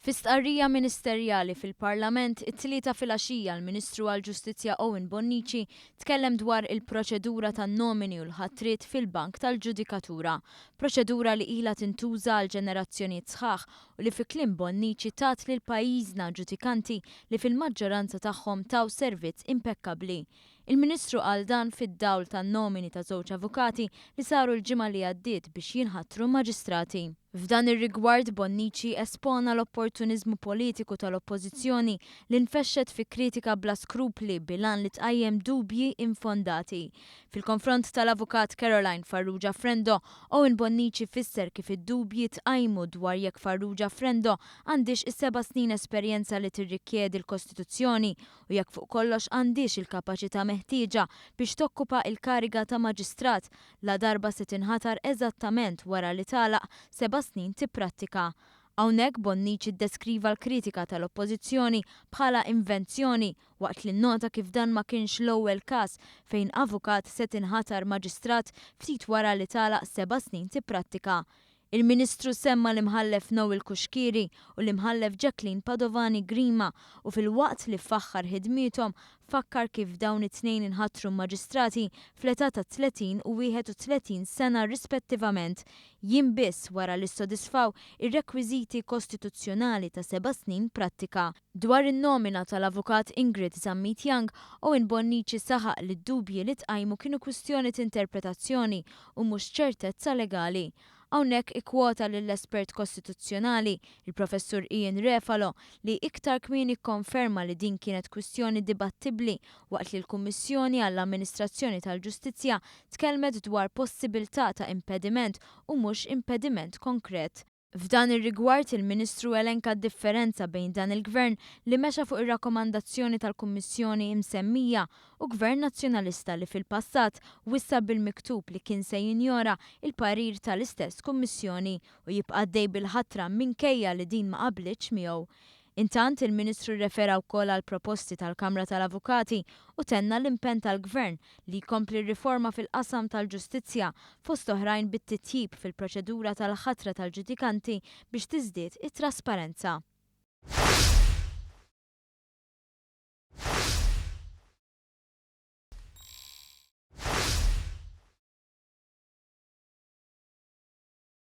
Fi stqarrija ministerjali fil-Parlament it-Tlieta filgħaxija l-Ministru għall-Ġustizzja Owen Bonnici tkellem dwar il-proċedura tan-nomini u l-ħatriet fil-bank tal-ġudikatura. Proċedura li ilha tintuża għal ġenerazzjonijiet sħaħ u li fi kliem Bonnici tat lil pajjiżna ġudikanti li fil-maġġoranza tagħhom taw servizz impekkabbli. Il-Ministru qal dan fid-dawl tan-nomini ta' żewġ avukati li saru l-ġimgħa li għaddiet biex jinħatru maġistrati. F'dan ir-rigward Bonnici espona l-opportuniżmu politiku tal-Oppożizzjoni li nfexxet fi kritika bla skrupli bil-għan li tqajjem dubji infondati. Fil-konfront tal-Avukat Caroline Farrugia Frendo, Owen Bonnici fisser kif id-dubji tqajmu dwar jekk Farrugia Frendo għandhiex is-seba' snin esperjenza li tirrikjedi l-Kostituzzjoni u jekk fuq kollox għandhiex il-kapaċità meħtieġa biex tokkupa il-kariga ta' maġistrat ladarba se tinħatar eżattament wara li tagħlaq seba' snin tipprattika. Hawnhekk Bonnici ddeskriva l-kritika tal-Oppożizzjoni bħala invenzjoni waqt li nnota kif dan ma kienx l-ewwel każ fejn avukat se tinħatar maġistrat ftit wara li tagħlaq seba' snin tipprattika. Il-Ministru semma l-Imħallef Noel Cuschieri u l-Imħallef Jacqueline Padovani Grima u filwaqt li faħħar ħidmiethom, fakkar kif dawn it-tnejn inħatru maġistrati fl-età ta' 30 u 31 sena rispettivament, jiem biss wara li ssodisfaw ir-rekwiżiti kostituzzjonali ta' seba' snin prattika. Dwar in-nomina tal-Avukat Ingrid Zammit Young, Owen Bonnici saħaq li d-dubji li tqajmu kienu kwistjoni t'interpretazzjoni u mhux ċertezza legali. Hawnhekk ikkwota lill-espert kostituzzjonali, il-Professur Ian Refalo, li iktar kmieni kkonferma li din kienet kwistjoni dibattibbli waqt li l-Kummissjoni għall-Amministrazzjoni tal-Ġustizzja tkellmet dwar possibiltà ta' impediment u mhux impediment konkret. F'dan ir-rigward, il-Ministru elenka d-differenza bejn dan il-Gvern li mexa fuq ir-rakkomandazzjoni tal-Kummissjoni imsemmija u Gvern Nazzjonalista li fil-passat wissa bil-miktub li kien se jinjora il-parir tal-istess Kummissjoni u jibqa' għaddej bil-ħatra minkejja li din ma qablitx miegħu. Intant, il-Ministru rrefera wkoll għall-proposti tal-Kamra tal-Avukati u tenna l-impenn tal-Gvern li jkompli r-riforma fil-qasam tal-ġustizzja, fost oħrajn bit-titjib fil-proċedura tal-ħatra tal-ġudikanti biex tiżdied it-trasparenza.